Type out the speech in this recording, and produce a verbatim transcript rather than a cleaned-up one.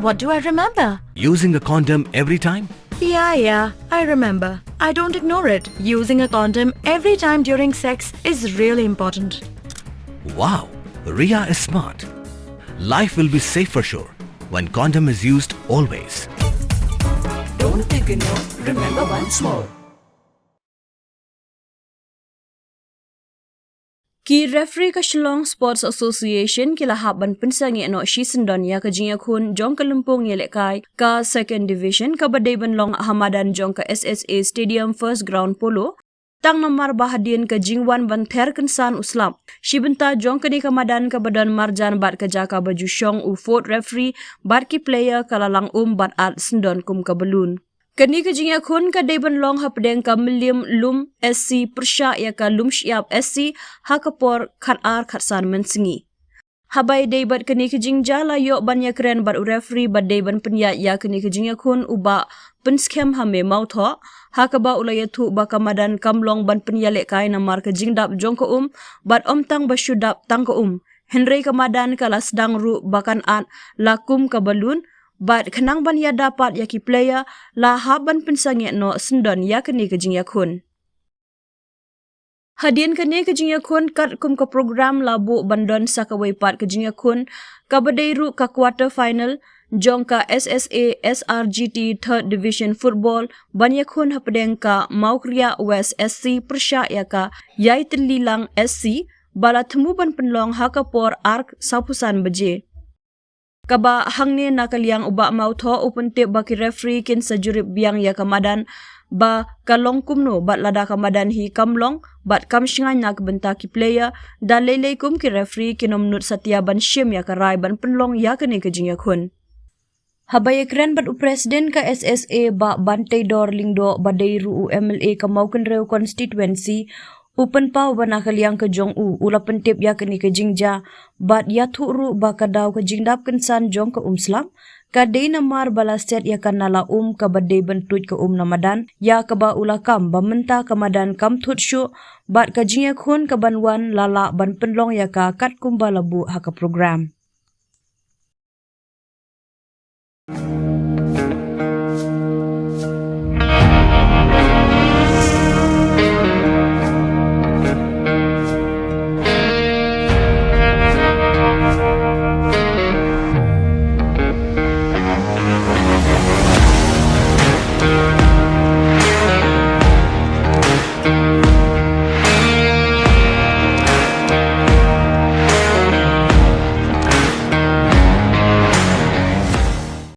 What do I remember? Using a condom every time? Yeah, yeah, I remember. I don't ignore it. Using a condom every time during sex is really important. Wow, Ria is smart. Life will be safe for sure when condom is used always. Don't ignore, remember once more. Ki referee ka Shillong Sports Association ki la hap ban pynsangeh noh shi syndon ïa ka jingïakhun jong ka lympung ïalehkai ka Second Division kaba dei ban long ha madan jong ka S S A Stadium First Ground Polo, tang namar ba hadien ka jingwan ban ther kynsan u slap, shi bynta jong kane ka madan kaba don marjan bad ka jaka ba ju shong u fourth referee bad ki player ka la lang um bad at syndon kum ka balloon. Kane ka jingïakhun ka dei ban long hapdeng ka Mylliem Lum S C pyrshah ïa ka Lumshyiap S C ha ka por khatar khatsan mynsngi. Haba ïadei bad kane ka jingjia la ïoh ban ïakren bad u referee ba dei ban pynïaid ïa kane ka jingïakhun, u Bah Pynskhem Hame Mawthoh, ha kaba u la ïathuh ba ka madan kam long ban pynïalehkai namar ka jingdap jong ka um bad ym tang ba shu dap tang ka um, hynrei ka madan ka la sdang ruh ba kan at la kum ka balloon, bad khnang ban ïada pat ïa ki player la hap ban pynsangeh noh syndon ïa kane ka jingïakhun. Hadien kane ka jingïakhun, katkum ka program la buh ban don sa kawei pat ka jingïakhun kaba dei ruh ka quarter final jong ka S S A S R G T Third Division Football ban ïakhun hapdeng ka Mawkriak West S C pyrshah ïa ka Ïaityllilang S C, ba la thmu ban pynlong ha ka por ar sawphew san baje. Kaba hangne na ka liang u Bah Mawthoh u pyntip ba ki referee kin sa jurip biang ïa ka madan ba ka long kumno bad lada ka madan hi kam long bad kam shngaiñ na ka bynta ki player, da lei lei kum ki referee kin ym nud satia ban shim ïa ka rai ban pynlong ïa kane ka jingïakhun. Haba ïakren bad u President ka S S A Bah Banteidor Lyngdoh ba dei ruh u M L A ka Mawkynrew Constituency, u pynpaw ba na ka liang ka jong u, u la pyntip ïa kane ka jingjia bad ïathuh ruh ba ka daw ka jingdap kynsan jong ka um slap ka dei namar ba la set ïa ka nala um kaba dei ban tuid ka um na madan, ïa kaba u la kam ba mynta ka madan kam thut shuh bad ka jingïakhun kaban wan la lah ban pynlong ïa ka katkum ba la buh ha ka program.